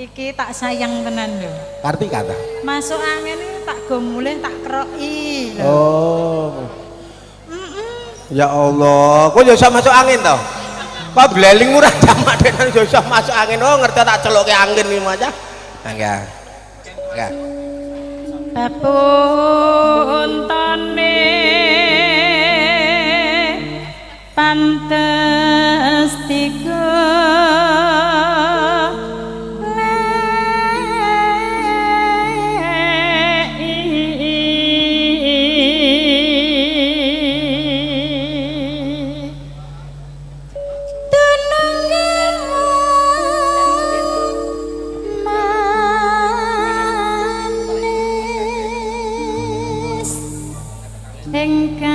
Iki tak sayang tenan lho. Kartika ta? Masuk angin iki tak go mulih tak keroki lho. Oh. Ya Allah, kok ya iso masuk angin to? Kok bleling ora jamak denan ya iso masuk angin. Oh, ngerti tak celukke angin iki maca. Enggak. Enggak. Bapuntane pantes tiga manis ingkang